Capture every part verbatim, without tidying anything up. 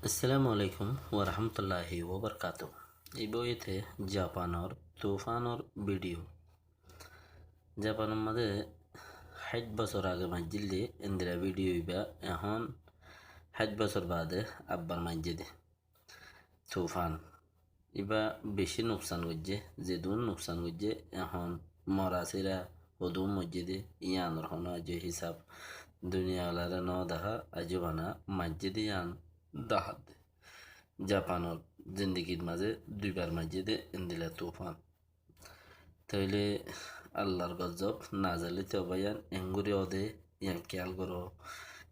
Assalamu alaikum warahmatulláhi wabarakátuhu. Ibá óilde Japanor tufánor bidiyó. Japanor mazé háit bosór age maijjíl dé endila bidiyó ibá, ehón háit bosór baade abbar maijjé dé tufán. Ibá bicí nuksan goijjé, zedún nuksan goijjé, ehón mora sira hodún moijjé dé, yíanor honó aijjó hisab duniya olaré no dahá, aijjó bana maijjé dé yían dahá dé. Japanor zindigir mazé duibar maijjé dé endila tufán. Tóile Allar gozob nazil óito báiyain, engori óde, yían kiyál goró.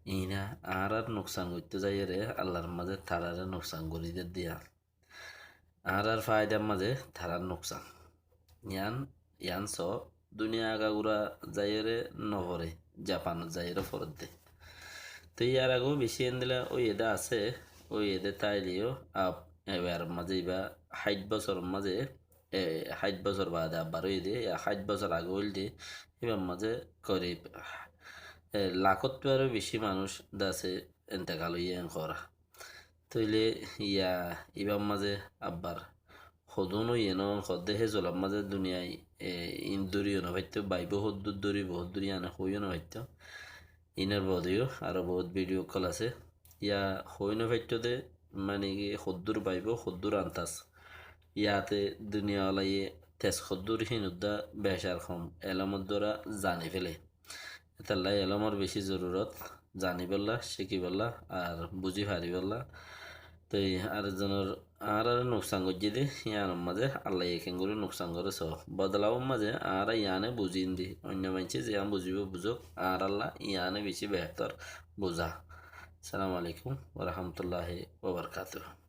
Iíne añárar nuksan goittó zaiyóre Allar mazé tararé nuksan gorí der dé yían. Añárar faidar mazé tarár nuksan. Yían, yían soó, duniya agagura zaiyóre noforé, Japanot zaiyóre foredde. Te yar agó bicí endila óiye dé asé, óiye dé táile yó, ab, ebar mazé ibá háit bosór mazé, e, háit bosór baade abbar óiye dé, ya háit bosór age óilde, ibár mazé korib, e, lakóttu aró bicí manúic dé asé entekal óiye en hoór. Tóile ya ibár mazé abbar hodún óiye no, hoódde hé zulor mazé duniyai, e, iín dóri yó no faittó, baibó hoddúr dóribo, hoddúr yíane hoói yó no faittó. Iínor baade yó aró boóut bidiyó ókkol asé. Ya hoói no faittó dé, mani ki hoddúr baibó, hoddúr antas. Yáte duniya olaye tes hoddúr híin uddá becar hom elómor duara zani féle. Étalla elómor bicí zorurot, zanibólla, cíkibólla, ar buzí faribólla. Toi ar zonor añáráre nuksan goijjé dé, yíanor mazé Allaye kengori nuksan goré soó. Bodolabor mazé añára yíane buzí indí, oinno maincé ziyán buzíbo buzók, añárálla yíane bicí behétor buzá. Assalamu alaikum warahmatulláhi wabarakátuhu.